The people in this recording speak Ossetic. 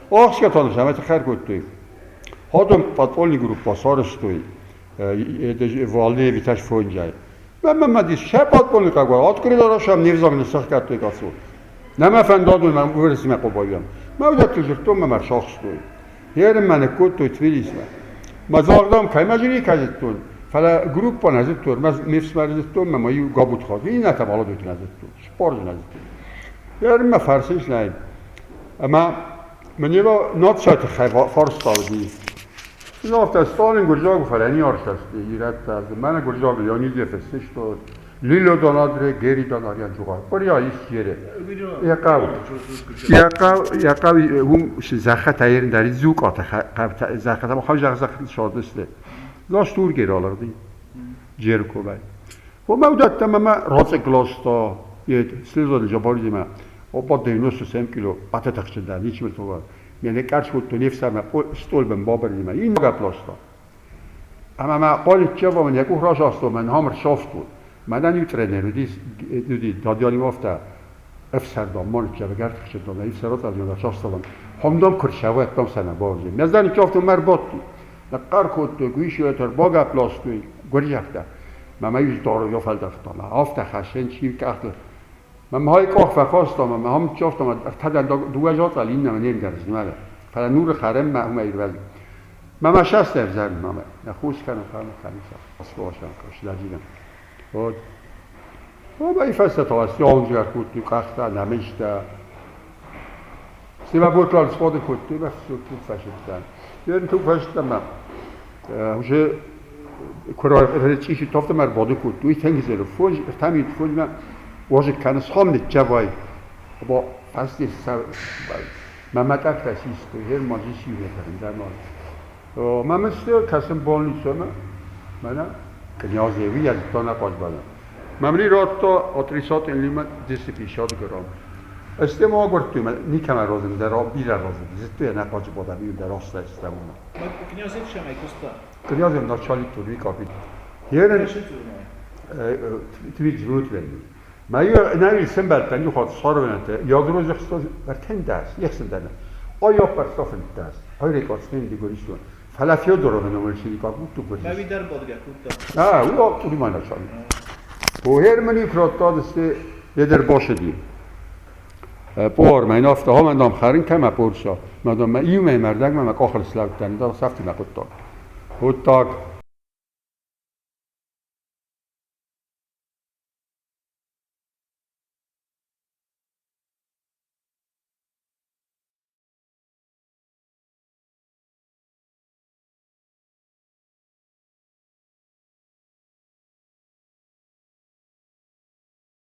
Охсгӕтон сӕмӕ хӕр кодтой. Ходом подпольный группа сарӕзтой валне виташ фонджай. Мӕ ма дис сӕ подпольный кагва открыли рашам не взаг не сахкаттой кацу. Нӕ мӕ фӕндадуй мӕ уырысмӕ къобайӕн. Мӕ уыдӕтты дзырдтон мӕ мӕ сахстой. Ерын мӕ ныккодтой Тбилисмӕ. Мӕ загъдам кӕй мӕ жюри кӕй зыдтон, фӕлӕ группа нӕ зыдтон, мӕ ме фсымӕр зыдтон, мӕ мӕ иу габутхат, иннӕтӕ баладут нӕ зыдтон, спорт нӕ зыдтон. Ерын мӕ фӕрсынц нӕй. Ӕмӕ мын его нацийы тыххӕй фарста уыди. Загъта, Сталин гуырдзиаг, фӕлӕ не ӕрсӕсти ирӕттӕ. Мӕнӕ гуырдзиаг Леонид фыссыстой, Лило Донадре, Гери Донариан Джугар. Къуырия ис ере. Йӕ хъӕу, уым зӕххӕтӕ ерын дӕр зукъатӕ зӕххӕтӕ хау зӕххӕтыл садысты. Ласт ургер алыгъди Джерковӕй. Уымӕ уыдӕттӕ мӕ рацъыкк ласта, слезон Джабаридимӕ. Опа 97 кило атӕтӕхджын дӕр, ничи мыл Меня къӕрц кодтой не фсӕрмӕ стъолбын бабырдимӕ. Иннӕ гӕпп ласта. Ӕмӕ мӕ Хъуаличчева мын йӕ къух расастон, мӕн хамыр сӕфт уыд. Мӕнӕн иу тренер уыдис, уыди Дадианимӕ афтӕ ӕфсӕрдам, Маличчева гӕртхджындон, ӕфсӕротадион састалам. Хомдам куы рцӕвӕдтам сӕ нӕ бавзӕй. Ме зӕн чафтон мӕ ӕрбадти. Ныхъхъӕр кодтой, гуисиуӕтӕ ӕрбагӕпп ластой гуырдзиӕгтӕ. Мӕ мӕ иу здоровье фӕлдӕхта, мӕ афтӕ хӕссен чи къӕхтыл. Мӕ мӕ къох фӕхаста, мӕ мӕ чафта, мӕ ӕртӕдӕн дыууӕ зацъал иннӕмӕ не нгӕрзмӕ. Фӕлӕ нуры хӕрӕм мӕ уымӕ ирвӕзын. Мама шаста взар мама. На хус кана кана кана са. Асвошан кашладина. Вот. Оба и фӕстӕ та сионджа кодтой къӕхтӕ, нӕмыстӕ. Сема ботлал сходы кодтой, бӕхсу туг фӕсыдтӕн. Ерын туг фӕсыдтӕн уже куы чъиси тофта мӕр бады кодтой, тенгизер фонж, тамит фонжма ожик каны схом ниччавай. Оба фӕсте Маматъӕгтӕ систой, хер ма зисиуетӕн дӕр Мамысты кӕсын больницӕмӕ, мӕнӕ Князеви я зыдтон хъазбана. Мамри радта отрицательный 250 грамм. Ӕз ма агуырдтой, никӕмӕ разынд, дӕр бирӕ разынд. Зыдтой, нӕ хъаджы бадӕм, иу дӕр астӕстӕм. Князев шамай куста? Князев начальник турви капит. Ерен твит внутренний. Ma näil sembeltän juhat sarvenete jadrozexsta vertendas, jexsendana. Ajapperstafentas, hairikats nendi kurissu. Fala Fyodorov on ka kutu. Ma vidar bodga kutta. Ah, uo tuli начальник. О Hermani krottadeste jeder boshedi. Por mein afta homendam xarin kema porsa. Madam ma iume merdag ma kochel slagtan da safti ma kutta. Huttak.